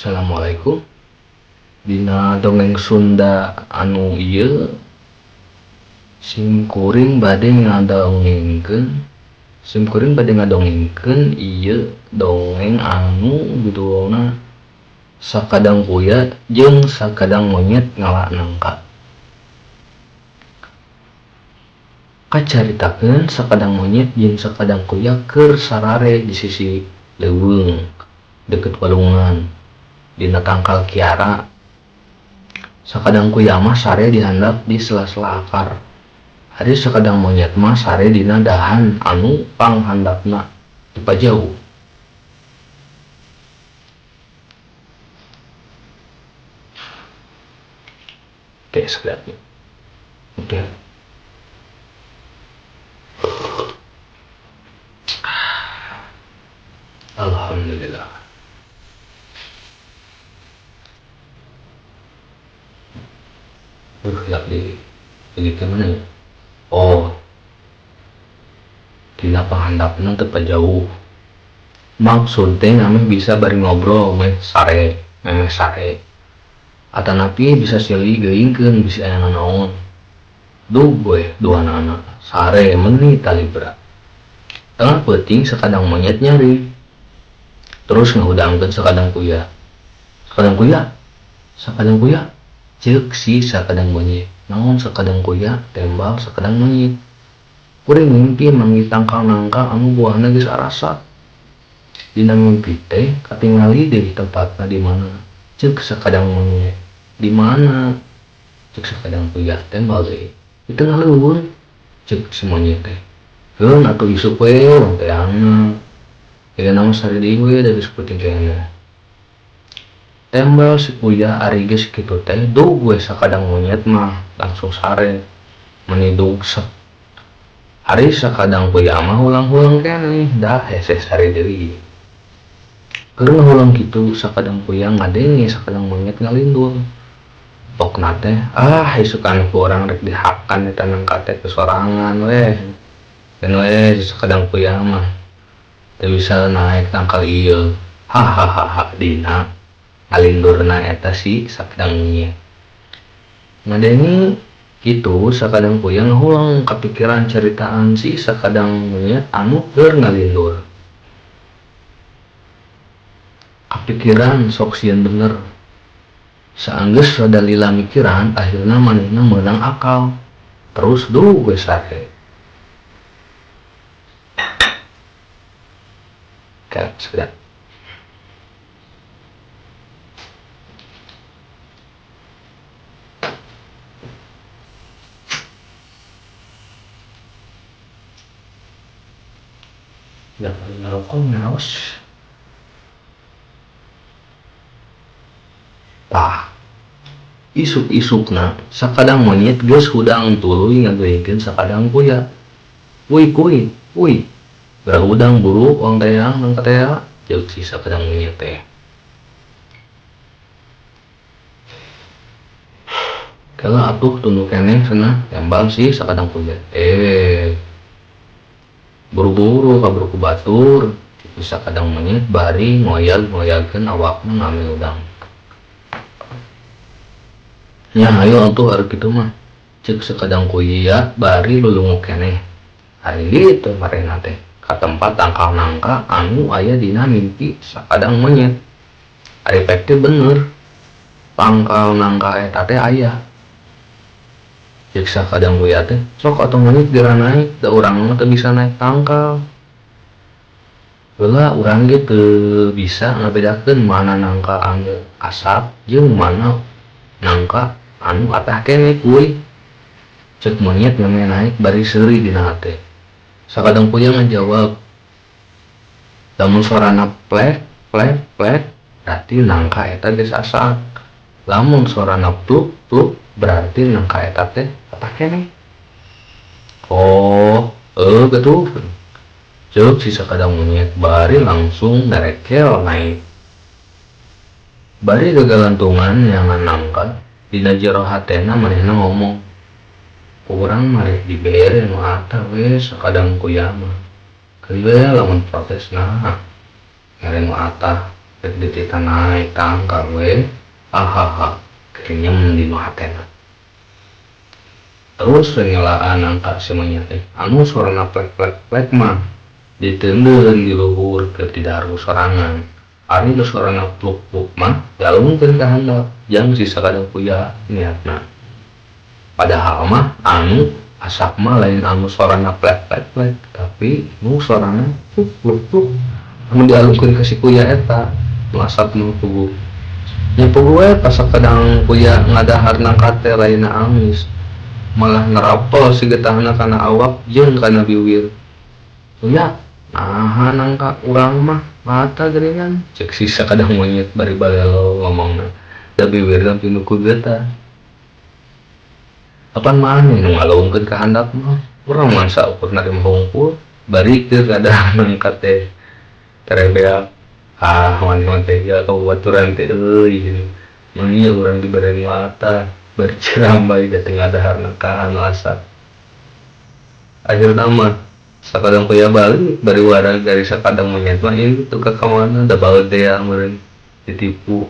Assalamualaikum. Dina dongeng Sunda anu ieu sim kuring bade ngadongengkeun sim kuring bade ngadongengkeun ieu dongeng anu judulna Sakadang Kuya jeung Sakadang Monyet Ngala Nangka. Kacaritakeun sakadang monyet jeung sakadang kuya keur sarare di sisi leuweung deukeut walungan dina tangkal kiara. Sakadang kuya mah sare di handap di sela-sela akar. Ari sakadang monyet mah sare dina dahan anu panghandapna teu pajauh. Oke, sekali. Oke. Alhamdulillah. Hilap di begitu mana ya? Oh, dina panghandapna teu pajauh. Maksud teh ameh bisa bari ngobrol meh sare, memeh sare. Atanapi bisa silih geuingkeun bisi aya nanaon. Duh we duanana sare meuni talibra. Tengah peuting sakadang monyet nyari. Terus ngahudangkeun sakadang kuya. Sakadang kuya, sakadang kuya, ceuk si sakadang monyet. Naon sakadang kuya, tembal sakadang monyet. Kuring mimpi manggih tangkal nangka anu buahna geus arasak. Dina mimpi teh katingali deui tempatna di mana. Ceuk sakadang monyet. Di mana? Ceuk sakadang kuya tembal deui. Di tengah leuweung. Ceuk si monyet teh. Heun atuh isuk we urang teangan. Ayeuna mah sare deui we da geus peuting keneh. Tembal si kuya ari geus kitu teh dug we sakadang monyet mah langsung sare meuni dugsek. Ari sakadang kuya mah hulang-hulang keneh dah hese sare deui. Keur ngahulang kitu sakadang kuya ngadenge sakadang monyet ngalindur. Pokna teh ah isukan ku urang rek dihakan eta nangka teh ku sorangan weh. Keun we si sakadang kuya mah teu bisa naek tangkal ieu. Hahahaha dina ngalindurna eta si sakadang monyet. Ngadenge kitu sakadang kuya ngahulang kapikiran caritaan si sakadang monyet anu keur ngalindur. Kapikiran sok sieun bener. Saanggeus rada lila mikiran akhirna manehna meunang akal. Terus duh we sare. Sudah. Jangan ngerokok ngaos. Tah, isuk-isukna sakadang monyet geus hudang tuluy ngageuingkeun sakadang kuya. Kuy kuy, kuy. Geura hudang buru wang teang nang katea, ceuk si sakadang monyet teh. Kela atuh tunduh keneh cenah tembal si sakadang kuya. Buru-buru kaburu ku batur, kitu sakadang monyet bari ngoyag-ngoyagkeun awakna ngamil udang. Nya hayu atuh ari kitu mah, ceuk sakadang kuya bari lulunguk keneh. Ari kitu marehna teh ka tempat tangkal nangka anu aya dina mimpi sakadang monyet. Ari pek teh bener, tangkal nangka eta teh aya. Ceuk sakadang kuya teh, sok atuh monyet geura naek, da urang mah teu bisa naek tangkal. Heula urang ge teu bisa ngabedakeun mana nangka anu asak jeung mana nangka anu atah keneh kuy. Ceuk monyet meme naek bari seuri dina hate. Sakadang kuya ngajawab, lamun sorana plek plek plek berarti nangka eta geus asak. Lamun sorana pluk pluk berarti nangka eta teh atah keneh. Oh, heuh gatuh. Ceuk si sakadang monyet bari langsung nerekel naek. Bari gagalantungan neangan nangka, dina jero hatena manehna ngomong, Urang mah rek dibere nu atah we sakadang kuya mah. Keun we lamun protes nah mere nu atah. Rek dititah naek tangkal we hahaha kirenyem dinu hatena. Terus we ngelaan nangka si monyet teh anu sorana plek plek plek mah diteundeun di luhur keur didaru sorangan. Ari nu sorana pluk pluk mah dialungkeun ka handap jang si Sakadang Kuya niatna. Padahal mah anu asak mah lain anu sorana plek plek plek tapi nu sorana pluk pluk pluk anu dialungkeun ka si kuya eta nu asak nu puguh. Nya puguh we pas Sakadang Kuya ngadahar nangka teh lainna amis malah narapel si getahna kana awak jeung kana biwir. Kuya, naha nangka urang mah rata geuningan cek si Sakadang Monyet bari balelo ngomongna da biwirna pinuh ku getah. Apan maneh nu ngalungkeun ka handap mah urang mah saukur narima hungkul bari keur ngadahar nangka teh terebeak. Ah maneh mah tega ka babaturan teh euy mangnya urang dibere nu latah bari cirambay da teu ngadahar nangka anu asak. Akhirna mah Sakadang Kuya balik bari wareg ari Sakadang Monyet mah indit duka ka mana da baeud tea meureun ditipu.